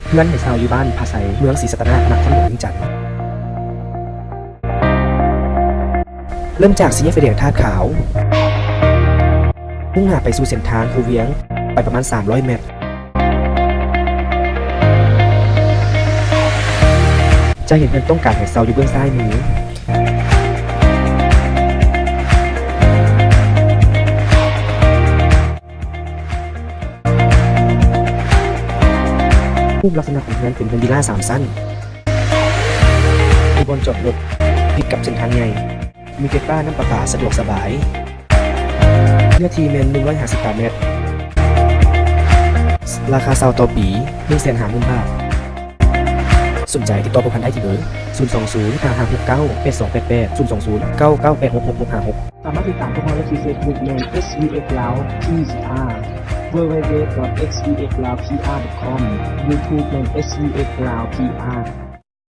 ເຮືອນໃຫ້ເຊົ່າຢູ່ບ້ານພະໄຊ, ເມືອງສີສັດຕະນາກ, ນະຄອນຫຼວງວຽງຈັນ. ເລີ່ມຈາກສີ່ແຍກໄຟແດງທາດຂາວ, ມຸ່ງໜ້າໄປສູ່ເສັ້ນທາງພູວຽງ ໄປປະມານສາມຮ້ອຍແມັດ. ຈະເຫັນເຮືອນຕ້ອງການໃຫ້ເຊົ່າຢູ່ເບື້ອງຊ້າຍມື. ຮູບລັກສະນະຂອງເຮືອນເປັນເຮືອນວິລາສາມຊັ້ນ, ມີບ່ອນຈອດລົດຕິດກັບເສັ້ນທາງໃຫຍ່. ມີໄຟຟ້າ, ນ້ຳປະປາ, ສະດວກສະບາຍ. ເນື້ອທີ່ແມ່ນໜຶ່ງຮ້ອຍຫ້າສິບຕາແມັດ. ລາຄາເຊົ່າຕໍ່ປີ ໜຶ່ງແສນຫ້າໝື່ນບາດ. ສົນໃຈຕິດຕໍ່ພົວພັນໄດ້ທີ່ເບີ ສູນສອງສູນ ຫ້າຫ້າຫົກເກົ້າ ແປດສອງແປດແປດ ສູນສອງສູນ ເກົ້າເກົ້າແປດຫົກຫົກຫົກຫ້າຫົກ. ສາມາດຕິດຕາມພວກເຮົາໄດ້ທີ່ເຟສບຸກແມ່ນ ເອັສວີເອັກ ລາວ ພີ ພີ ອາ ດັບເບິນຢູດັບເບິນຢູດັບເບິນຢູ ດອດ ເອັກວີເອັກ ລາວ ພີ ອາ ດອດ ຄອມ ຢູທູບ ແມ່ນ ເອັສວີເອັກ ລາວ ພີ ອາ